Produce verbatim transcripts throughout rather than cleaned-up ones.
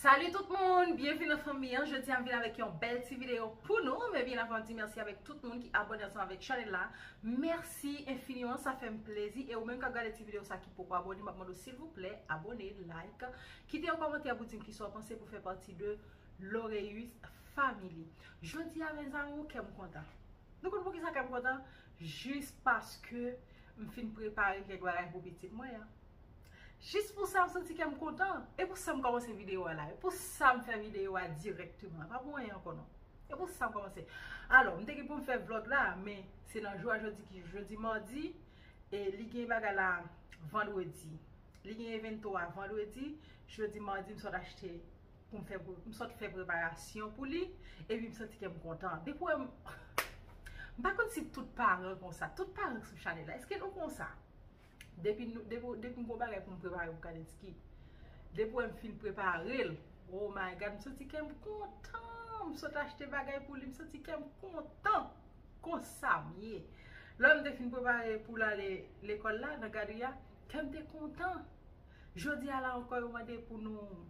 Salut tout moun, byenvini nan fanmi an. Jodi a m vin avèk yon bèl ti videyo pou nou. Men byen avan m di mèsi avèk tout moun ki abòne ansanm avèk chanèl la. Mèsi enfiniman, sa fè m plezi. E ou menm k ap gade ti videyo sa ki poko abòne, m ap mande w silvouplè abòne, like, kite yon kòmantè pou di m kisa w panse pou fè pati de Loreus Family. Jodi a, mes amours, kè m kontan. Nou konn poukisa kè m kontan? Jis paske m fin prepare kèk bagay pou pitit mwen an. Jis pou sa, m santi kè m kontan. E pou sa m kòmanse videyo a la. E pou sa m fè videyo a dirèkteman. Pa pou anyen ankò non. E pou sa m kòmanse. Alò, m te gen pou m fè vlòg la, men se nan jou a jodi ki jodi madi. E li gen bagay la vandredi. Li gen evento a vandredi. Jodi madi, m sot achte pou m fè, m sot fè preparasyon pou li. Epi m santi kè m kontan. Depi w wè m, m pa konn si tout paran konsa. Tout paran sou chanèl la. Èske nou konsa? Depi nou, depi, depi m gon bagay pou m prepare pou Kadenski, depi w wè m fin prepare l, oh my God, m santi kè m kontan. M sot achte bagay pou li, m santi kè m kontan. Konsa m ye. Lè m te fin prepare pou l ale lekòl la, nan gadri a, kè m te kontan. Jodi a la ankò, yo mande pou nou,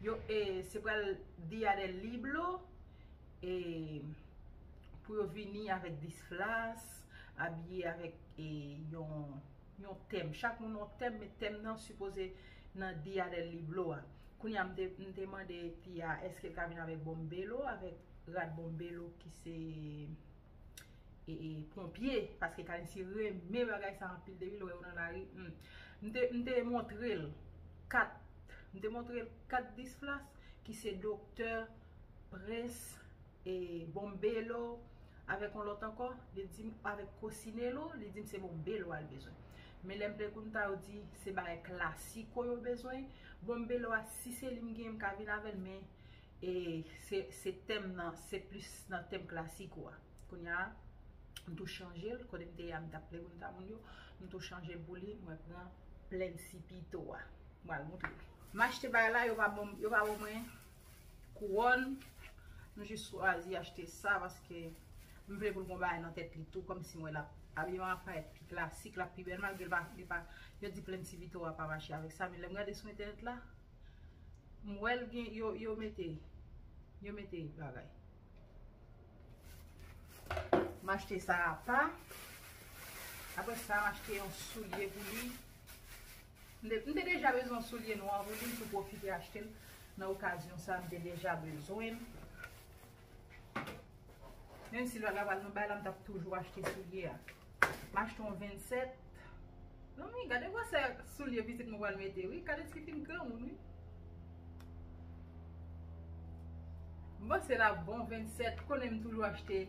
yo, e, se pral Día del Libro, e, pou yo vini avèk disflas, abiye avèk, e, yon, yon tèm. Chak moun yon tèm, men tèm nan sipoze nan Día del Libro a. Kounye a, m te, m te mande fi a, èske l ka vin avèk bombelo, avèk rad bombelo ki se e, e, ponpye, paske Kadenski renmen bagay sa anpil depi l wè yo nan lari. Hmm. M te, m te montre l kat, m te montre l kat disflas ki se Doktè, Prens, e, Bombelo, avèk yon lòt ankò, li di m, avèk Cocinelo, li di m se Bombelo a l bezwen. Men lè m te konn ta yo di se bagay klasiko yo bezwen. Bombelo a, si se li m gen, m ka vin avè l, men E se, se tèm nan, se plis nan tèm klasiko a. Kounye a, m tou chanje l, kote m te ye a, m t ap plenyen ta moun yo, m tou chanje l pou li, mwen pran Principito a. Mwen al montre w. M achte bagay la, yo pa ban m, yo pa ban mwen kouwòn. M jis chwazi achte sa paske m vle pou l gon bagay nan tèt li tou, kòmsi mwen l ap, abiman ap parèt pi klasik, l ap pi bèl, malgre l pa, li pa, yo di Principito a pa mache avèk sa, men lè m gade sou entènèt la, m wè l gen, yo, yo mete, yo mete bagay. M achte sa apa. Apre sa, m achte yon soulye pou li. M te, m te deja bezwen yon soulye nwa pou li, m tou pwofite achte l nan okazyon sa, m te deja bezwen l. Menm si lòt la pral nan bay la, m t ap toujou achte soulye a. M achte yon vennsèt. Zanmi, gade gwosè soulye pitit mwen pral mete, wi. Kadenski fin granmoun, wi. M panse l ap bon, vennsèt. Konnen m toujou achte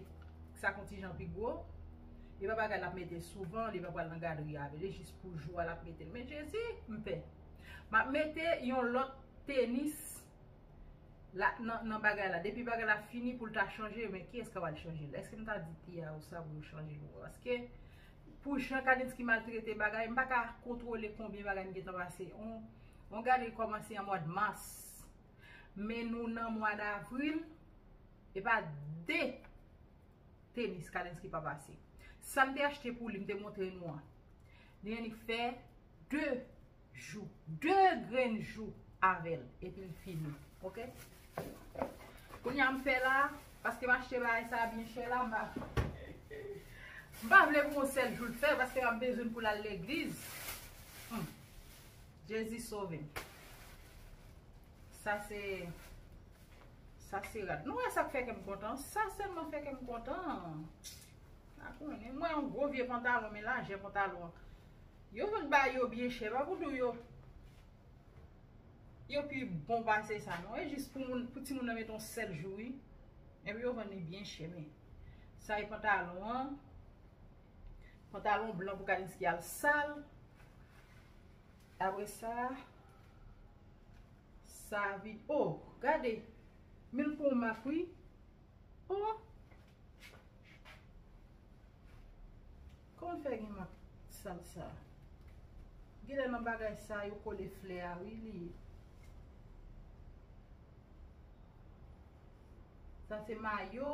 sa k yon ti jan pi gwo. E pa bagay l ap mete souvan, li pa pral nan gadri avè l. E jis pou jou a l ap mete l. Men Jezi, m pè. M ap mete yon lòt tenis la, nan, nan bagay la. Depi bagay la fini pou l ta chanje, men kiyès k ap al chanje l? Èske m ta di ti a ou sa pou yo chanje l? Paske pou jan Kadenski maltrete bagay, m pa ka kontwole konbyen bagay m gentan pase. On, on gade kòmanse an mwa mas. Men nou nan mwa davril, e pa de tenis Kadenski pa pase. Sa m te achte pou li, m te montre nou an. Li annik fè de jou, de grenn jou avè l, epi l fini. Oke? Kounye a m fè la, paske m achte bagay sa a byen chè la, m pa, m pa vle pou yon sèl jou l fè, paske m ap bezwen l pou l al legliz. Hmm. Jezi sove m. Sa se, sa se rad. Nou wè sa k fè kè m kontan? Sa sèlman fè kè m kontan. A konnen, m wè yon gwo vye pantalon, men lajè pantalon an. Yo vann bagay yo byen chè, pa pou di w yo, yo pi bon pase sa, non. E jis pou moun, pou timoun nan met yon sèl jou, wi. Epi yo vann li byen chè, men. Sa e pantalon an. Pantalon blan pou Kadenski al sal. Apre sa, sa vin, oh, gade. Men l pou yon mak, wi. Oh. Kòman l fè gen mak sal sa? Genlè nan bagay sa yo kole flè a, wi, li. Sa se mayo.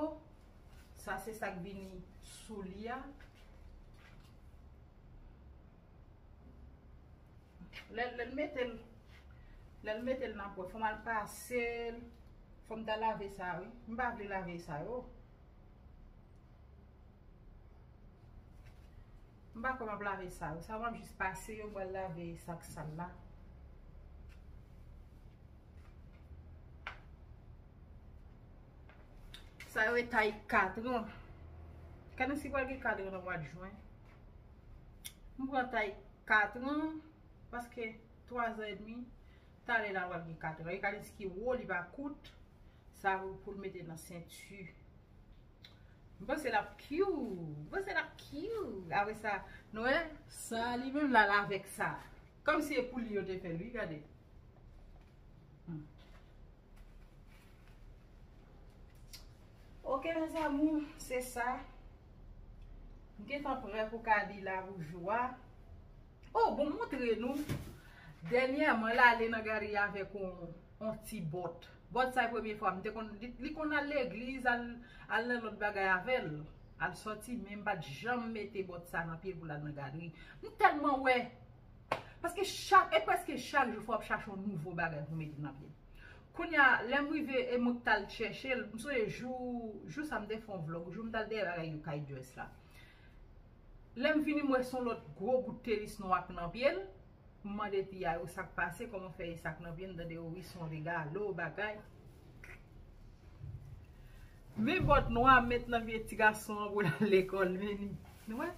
Sa se sa k vini sou li a. Lè, lè l mete l, Lè l mete l nan pwèl, fò m al pase l. Fò m ta lave sa, wi. M pa vle lave sa yo. M pa kwè m ap lave sa yo. Sa yo m ap jis pase yo, m pral lave sak sal la. Sa yo e tay katran. Kanisi pral gen katran nan mwa jen. M pran tay katran, paske twa zan edmi, talè la pral gen katran. E kanisi ki wo, li pa kout. Sa pou, pou l mete nan senti. M panse l ap cute. M panse l ap cute. Apre sa, nou wè, sa li menm la, l avèk sa. Kòmsi e pou li yo te fè l, wi, gade. Hmm. Ok, mes amours, se sa. M gentan prè pou Kadi la pou jou a. Oh, bon, m montre nou. Dènyèman, l ale nan galri avèk on, on ti bòt. Bòt sa e premye fwa. M te konn, li, li konn al legliz, al, al nan lòt bagay avè l. Al sòti, men m pa t janm mete bòt sa nan pye l pou l al nan galri. M tèlman wè. Paske chak, e prèske chak jou, fò w ap chache yon nouvo bagay pou mete nan pye l. Kounye a, lè m rive, e mwen k t al chèche l, m sonje jou, jou sa m te fè yon vlòg, jou m t al dèyè bagay yo kay Joyce la. Lè m vini, m wè se yon lòt gwo bout tenis nwa k nan pye l. M mande ti a yo sa k pase, kòman fè e sa k nan pye m, tande yo wi, se yon regalo, bagay. Men bòt nwa m met nan pye ti gason an pou l al lekòl, men nou wè.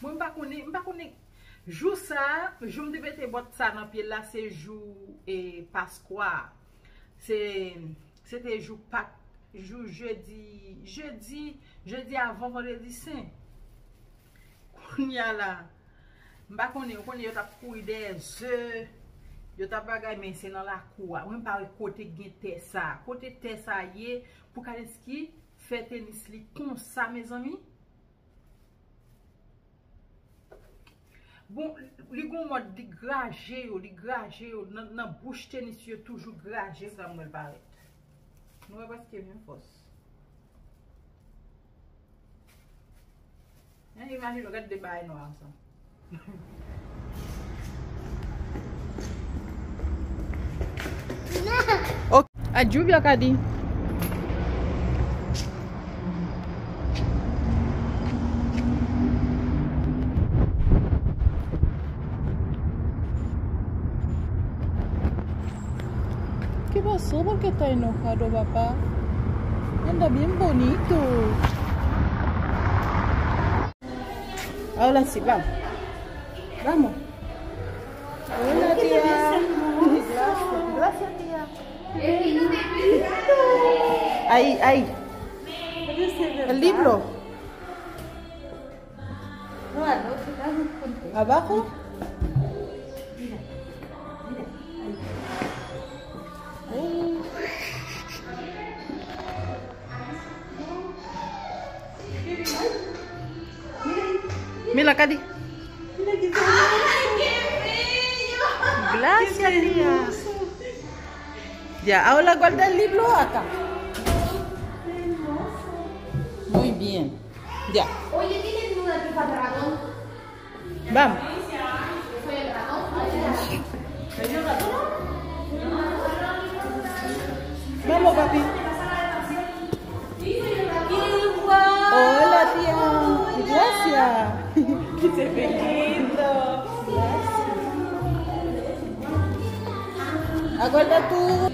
Mwen m pa konnen, m pa konnen. Jou sa, jou m te mete bòt sa nan pye l la, se jou e Paskwa. Se, se te jou Pak, jou jedi, jedi, jedi avan Vandredi Sen. Kounye a la, m pa konnen, ou konnen yo t ap kouri dèyè ze, yo t ap bagay, men se nan lakou a. Mwen m pa wè kote k gen tè sa. Kote tè sa ye, pou Kaleski fè tenis li konsa, mezanmi? Bon, li gon mòd, li graje yo, li graje yo. Nan, nan bouch tenis yo toujou graje, sa m wè l parèt. Nou wè prèske menm fòs. Hein, imajine w gade de bagay nwa sa. Ok. A Juvia ka di. ¿Qué pasó? ¿Por qué está enojado, papá? Anda bien bonito. Ahora sí, vamos. Vamos. Hola, tía. Gracias, gracias, tía. Ahí, ahí. El libro. Abajo. Mira, Cadi. Gracias, tía. Ya, ahora guarda el libro acá. Muy bien. Ya. Oye, ¿tiene duda que falta ratón? Vamos. Vamos, papi. Hola, tía. Gracias. Gracias. Acuerda tú.